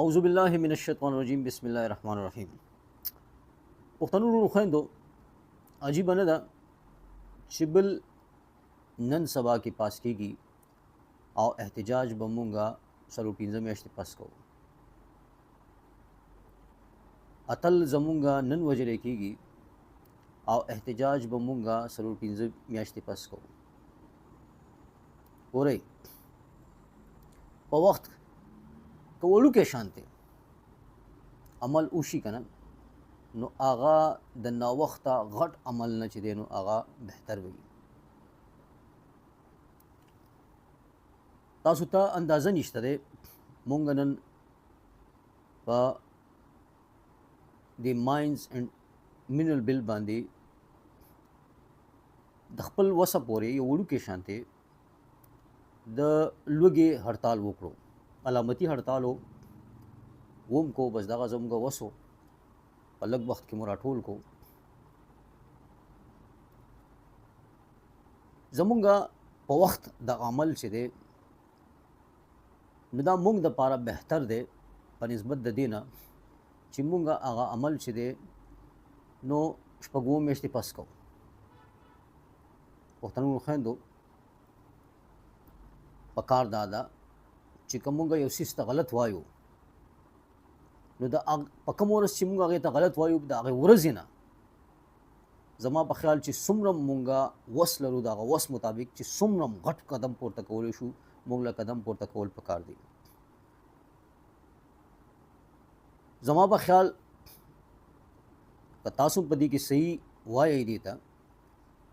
اعوذ بالله من الشیطان الرجیم، بسم الله الرحمن الرحیم. پښتنو وروڼو خویندو، عجیبه نه ده چې بل نن سبا کې پاس کیږي او احتجاج به مونږه 4-5 میاشتې پس کوو. اتل زمونږه نن وژل کیږي او احتجاج به مونږه 4-5 میاشتې پس کوو. ګورئ، په وخت که وړوکی شانته عمل وشي که نه، نو هغه د ناوخته غټ عمل نه چې دی نو هغه بهتر وي. تاسو ته اندازه نشته دی، مونږ نن په د ماینز اینډ مینرل بل باندې د خپل وسه پورې یو وړوکی شانته د لوږې هړتال وکړو، علامتي هړتال وم کو، بس دغه زموږ وسو، په لږ وخت کې مو راټول کو. زمونږ په وخت د عمل چې دی نو دا مونږ د پاره بهتر دی په نسبت د دې نه چې مونږ هغه عمل چې دی نو 6 میاشتې پس کوو. پښتنو خویندو، په کار دا ده چې که مونږ یو څیز ته غلط وایو نو د په کوم ورځ چې مونږ هغې ته غلط وایو د هغې ورځې نه زما په خیال چې څومره مونږه وس لرو د هغه وس مطابق چې څومره غټ قدم پورته کولی شو مونږ له قدم پورته کول پکار دی. زما په خیال که تاسو په دې کې صحیح وایئ دې ته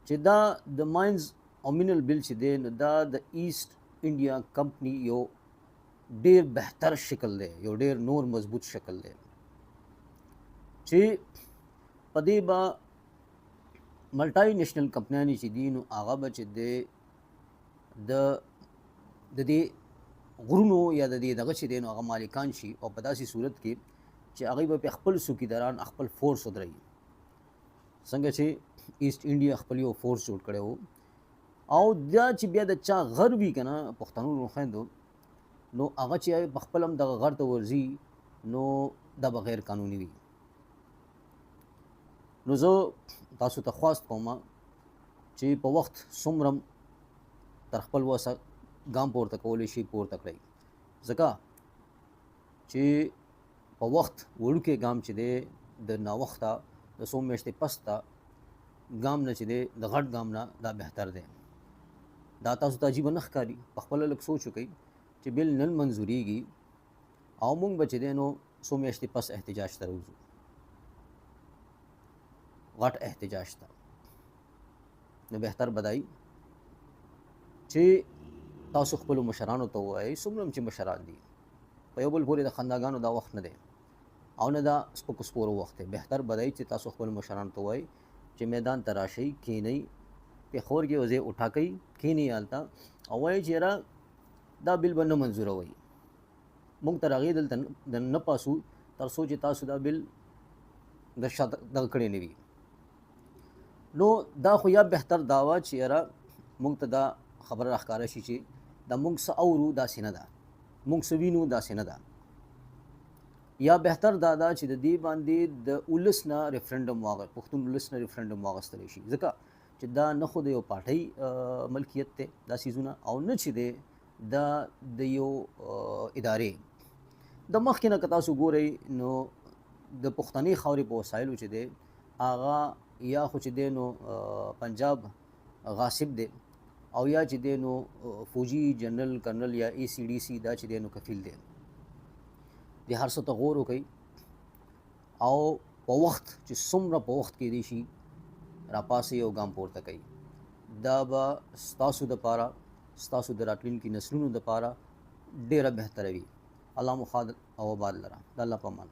چې دا د ماینز او مینرل بل چې دی نو دا د ایسټ انډیا کمپنی یو ډیر بهتر شکل دی، یو ډیر نور مضبوط شکل دی چې په دې به ملټای نېشنل کمپنیانې چې دي نو هغه به چې دی د دې غرونو یا د دې دغه چې دی نو هغه مالکان شي، او په داسې صورت کې چې هغوی به پې خپل څوکیداران خپل فورس ودروي، څنګه چې ایسټ انډیا خپل یو فورس جوړ کړی و. او دا چې بیا د چا غر وي که نه پښتنو وروڼو خویندو، نو هغه چې په خپل هم دغه غر ته ورځي نو دا به غیر قانوني وي. نو زه تاسو ته خواست کوم چې په وخت څومره تر خپل وسه ګام پورته کولی شي پورته کړئ، ځکه چې په وخت وړوکی ګام چې دی د ناوخته د څو میاشتې پس ته ګام نه چې دی د غټ ګام نه دا بهتر دی. دا تاسو ته عجیبه نه ښکاري؟ په خپله لږ سوچ وکړئ چې بل نن منظوریږي او موږ به چې دی نو څو میاشتې پس احتجاج ته راوځو، غټ احتجاج ته. نو بهتر به دای چې تاسو خپلو مشرانو ته ووایئ، څومره هم چې مشران دي، په یو بل پورې د خنداګانو دا وخت نه دی او نه دا سپکو سپورو وخت دی. بهتر به دی چې تاسو خپلو مشرانو ته ووایئ چې میدان ته راشئ، کښېنئ، پېښور کې یو ځای وټاکئ، کښېنئ هلته او وایئ چې یاره دا بل به نه منظوروئ، موږ تر هغې دلته نه پاسو تر څو چې تاسو دا بل د شا دغه کړی نه وي. نو دا خو یا بهتر دا وه چې یاره موږ ته دا خبره راښکاره شي چې دا موږ څه اورو داسې نه ده، موږ څه وینو داسې نه ده. یا بهتر دا ده چې د دې باندې د ولس نه ریفرنډم واغ پښتون ولس نه ریفرنډم واغستل شي، ځکه چې دا نه خو د یو پارټۍ ملکیت دی دا څیزونه، او نه چې دی دا د یو ادارې د مخکې نه که تاسو ګورئ نو د پښتنې خاورې په وسایلو چې دی هغه یا خو چې دی نو پنجاب غاصب دی، او یا چې دی نو فوجي جنرل کرنل یا ای سی ډي سي دا چې دی نو کفیل دی. د هر څه ته غور وکړئ او په وخت چې څومره په وخت کې دی شي راپاسئ او ګام پورته کړئ. دا به ستاسو دپاره، ستاسو د راتلونکي نسلونو دپاره ډېره بهتره وي. الله مو ښاد او آباد لره. د الله په امان.